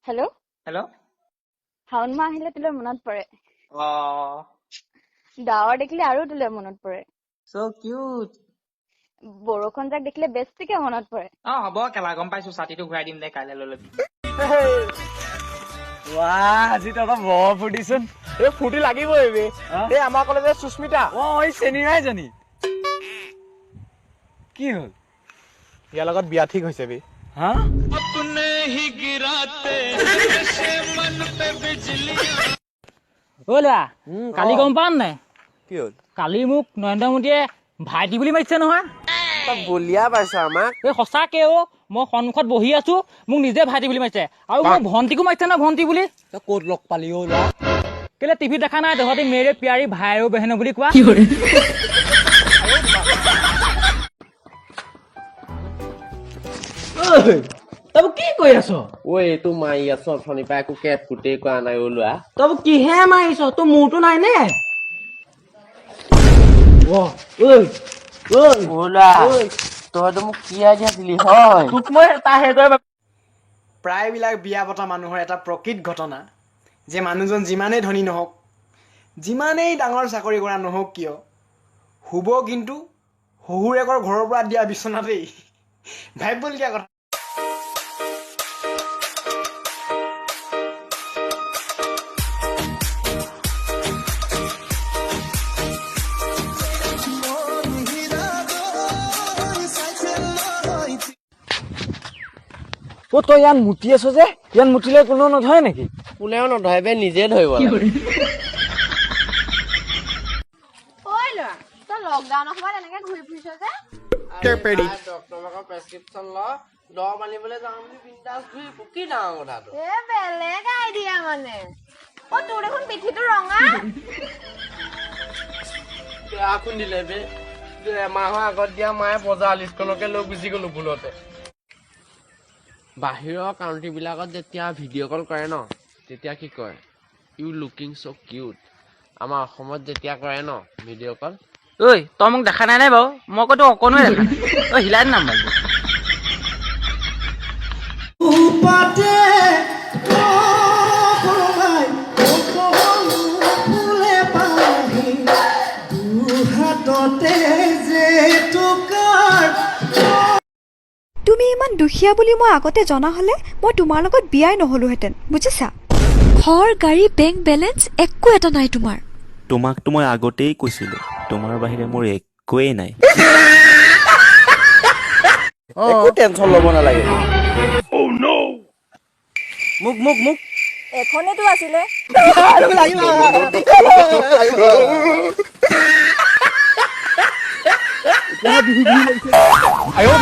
Hello'. Hello'. শাওণ মাহ আহিলে তোলৈ মনত পৰে। অ। ডাৱৰ দেখিলে আৰু তোলৈ মনত পৰে। So cute. বৰষুণ জাক দেখিলে বেছিকে মনত পৰে। অ হ'ব কেলা, গম পাইছো। ছাতিটো ঘূৰাই দিম দে, কাইলৈ লৈ ল'বি। ৱাহ, আজি তহঁতৰ বৰ ফূৰ্তিচোন। এই ফূৰ্তি লাগিবই বে। এই আমাৰ কলেজৰ সুস্মিতা। অ, এই চেনিৰাইজনী কি হ'ল? ইয়াৰ লগত বিয়া ঠিক হৈছে বে। হা? অ ল'ৰা, কালি গম পাৱ নাই? কি হ'ল? কালি মোক নৰেন্দ্ৰ মোদীয়ে ভাইটি বুলি মাতিছে নহয়। তই বলিয়া পাইছ আমাক। এই সঁচাকে অ, মই সন্মুখত বহি আছো, মোক নিজে ভাইটি বুলি মাতিছে আৰু মোৰ ভণ্টিকো মাতিছে নহয় ভণ্টি বুলি। তই ক'ত লগ পালি অ ল'ৰা? কেলে টিভিত দেখা নাই তহঁতি মেৰে প্যাৰী ভাই আৰু বেহেন বুলি কোৱা? তই কি কৰি আছ? ঐ, এইটো মাৰি আছ অথনিৰ পৰা, একো কেট কুটেই কৰা নাই অ ল'ৰা। তই কিহে মাৰিছ? তোৰ মূৰটো নাই নে? অ ল'ৰা, তইতো মোক কি আইডিয়া দিলি হয়? তোক মই তাৰ সেইদৰে প্ৰায়বিলাক বিয়া পতা মানুহৰ এটা প্ৰকৃত ঘটনা যে মানুহজন যিমানেই ধনী নহওক, যিমানেই ডাঙৰ চাকৰি কৰা নহওক কিয়, শুব কিন্তু শহুৰেকৰ ঘৰৰ পৰা দিয়া বিচনাতেই। ভাবিবলগীয়া কথা। অ, তই ইয়াত মুতি আছ যে, ইয়াত মুতিলে কোনেও নধৰে নেকি? কোনেও নধৰে বে, নিজে ধৰিব লাগে। ঐ ল'ৰা, তই লকডাউনৰ সময়ত এনেকে ঘূৰি ফুৰিছ যে? ডক্টৰৰ প্ৰেছক্ৰিপশ্যন ল, দৰৱ আনিবলৈ যাওঁ বুলি বিন্দাছ ঘূৰি ফুৰ, কি ডাঙৰ কথাটো? এ বেলেগ আইডিয়া মানে। অ, তোৰ দেখোন পিঠিটো ৰঙা। বেয়া খুন্দিলে বে। এমাহৰ আগত দিয়া মায়ে বজাৰ লিষ্টখনকে লৈ গুচি গলো ভুলতে। বাহিৰৰ কাউণ্ট্ৰিবিলাকত যেতিয়া ভিডিঅ' কল কৰে ন, তেতিয়া কি কয়? You looking so cute. আমাৰ অসমত যেতিয়া কৰে ন ভিডিঅ' কল, ঐ, তই মোক দেখা নাই নাই বাৰু? মই আকৌ তোক অকণোৱে দেখা নাই। ঐ, হিলাই দে নাম্বাৰটো। তুমি ইমান দুখীয়া বুলি মই আগতে জনা হ'লে মই তোমাৰ লগত বিয়াই নহ'লোহেঁতেন, বুজিছা? ঘৰ, গাড়ী, বেংক বেলেঞ্চ একো এটা নাই তোমাৰ। তোমাকতো মই আগতেই কৈছিলো, তোমাৰ বাহিৰে মোৰ একোৱেই নাই। একো টেনচন ল'ব নালাগে। মোক মোক মোক। এখনেতো আছিলে। আয়ো।